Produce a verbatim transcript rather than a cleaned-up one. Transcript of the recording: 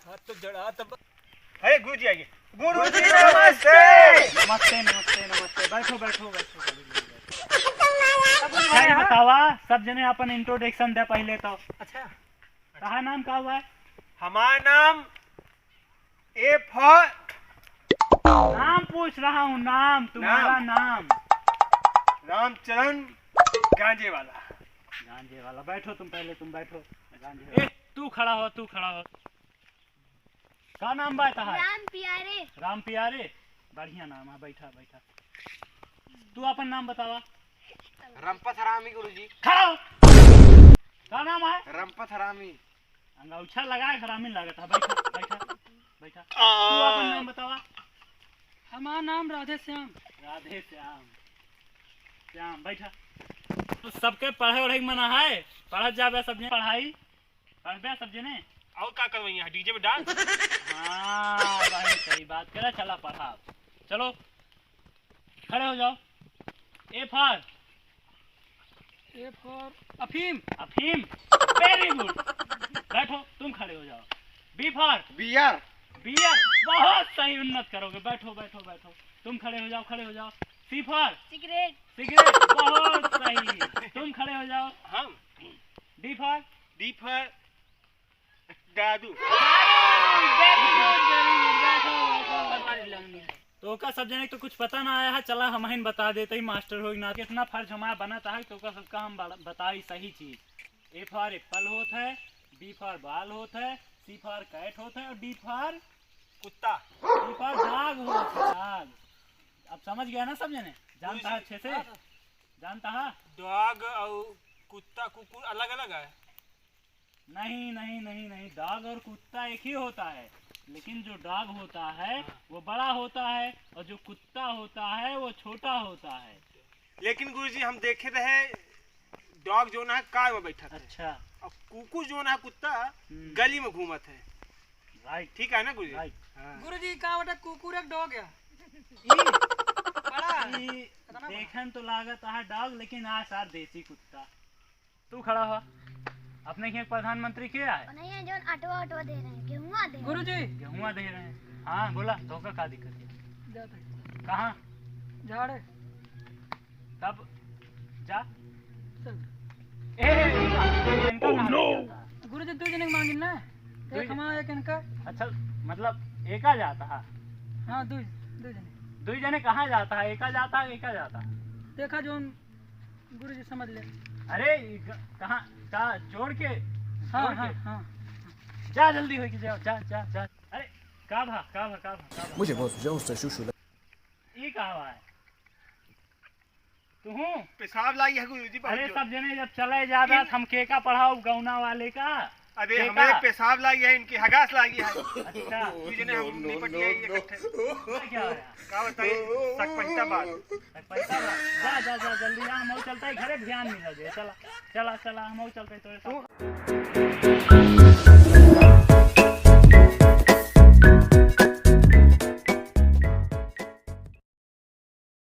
हाथ तो जड़ा तब। अरे गुरुजी आइए। गुरुजी नमस्ते। नमस्ते, नमस्ते, नमस्ते। बैठो, बैठो, बैठो। अच्छा, ये बतावा, सब जने अपन introduction दे पहिले तो। अच्छा। तहार नाम का हुआ है? हमार नाम A for नाम पूछ रहा हूँ, नाम, तुम्हारा नाम। नाम। रामचरण गांजे वाला। गांजे वाला, बैठो तुम, पहले तुम बैठो। गांजे वाला। ए, तू खड़ा हो, तू खड़ा हो। का नाम बा तहार? राम प्यारे। राम प्यारे, बढ़िया नाम है, बैठा, बैठा। तू अपन नाम बतावा। रंपत हरामी गुरुजी। खड़ा हो। का नाम है? रंपत हरामी। अंगौछा लगा के हरामी लागत है। बैठा, बैठा, बैठा। तू अपन नाम बतावा। हमार नाम राधे श्याम। राधे श्याम। श्याम, बैठा। तो सबके पढ़े ओढ़े के मना है, पढ़त जाबे सब जने पढ़ाई, पढ़बे सब जने। और का करबे यहाँ, DJ पे dance? हाँ, वही सही बात करे, चला पढ़ा। चलो, खड़े हो जाओ। A for A for अफीम। अफीम, very good। बैठो, तुम खड़े हो जाओ। B for बियर। बियर, बहुत सही, उन्नत करोगे। बैठो, बैठो, बैठो। तुम खड़े हो जाओ, खड़े हो जाओ। C for सिगरेट। सिगरेट, बहुत सही। तुम खड़े हो जाओ। हम? D for D for दारू। Very good, very good। बैठो, बैठो, बैठो। तो ओका सब जने के तो कुछ पता ना आया है, चला हमहिन बता देते ही मास्टर होई ना। इतना फर्ज हमारा बनत है तो ओका सबका हम बड़ा-, बताई सही चीज। A for apple होत है, B for ball होत है, C for cat होत है और D for कुत्ता। D for dog होत है, dog। अब समझ गया ना सब जने? जानता है अच्छे से? हाँ, हाँ। जानता है? Dog और कुत्ता, कुकुर अलग अलग है। नहीं, नहीं, नहीं, नहीं, dog और कुत्ता एक ही होता है, लेकिन जो dog होता है, हाँ। वो बड़ा होता है और जो कुत्ता होता है, वो छोटा होता है। लेकिन गुरुजी, हम देखे रहे, dog जो ना car में बैठा था। अच्छा। और कुकुर जो ना कुत्ता हम्म। गली में घूमत है। Right। ठीक है ना गुरुजी? Right। हाँ। गुरुजी, का बेटा कुकुर एक dog है? ई? बड़ा। ई इतना बड़ा। देखन तो लागत है dog, लेकिन आ सार देसी कुत्ता। तू खड़ा हो। अपने के प्रधानमंत्री के आए? नहीं है, जौन अटवा, अटवा दे रहे हैं, गेहुआ दे रहे हैं। गुरुजी। गेहुआ दे रहे हैं। हाँ, बोला, तोका का दिक्कत है? जाते हैं। कहाँ? झाड़े। तब जा। चल। ए, ए, इनका, इनका कहाँ ले जाता है? गुरुजी, दुइ जने के मांगिन ना। दुइ एक हमारा, एक इनका। अच्छा, मतलब, एका जाता है? हाँ, दुइ, दुइ जने। दुइ जने कहाँ जाता है? एका जाता है, एका जाता है? देखा जौन गुरुजी समझ ले। अरे, ई ग-, कहाँ, का जोड़ के? हाँ, जोड़ हाँ, के? हाँ। जा जल्दी होके जाओ, जा, जा, जा। अरे, का भा, का भा, का भा, का भा? मुझे बहुत जोर से सुसु लग- ई का भा है? तू हूँ? पेशाब लागी है गुरुजी, बहुत अरे, जोर। सब जने जब चले जाबे, हम केका पढ़ाओ गौना वाले का? अरे, केका? हमें पेशाब लागी है, इनकी हगास लागी है। अच्छा। दुइ जने हम निपट लिए इकट्ठे। क्या होया? का बताई, सक पहिता बात। सक पहिता बात। जा, जा, जा, जल्दी जा, हम चलते हैं घरे, ध्यान मिला दे। चला, चला, चला, हम चलते हैं तोरे साथ।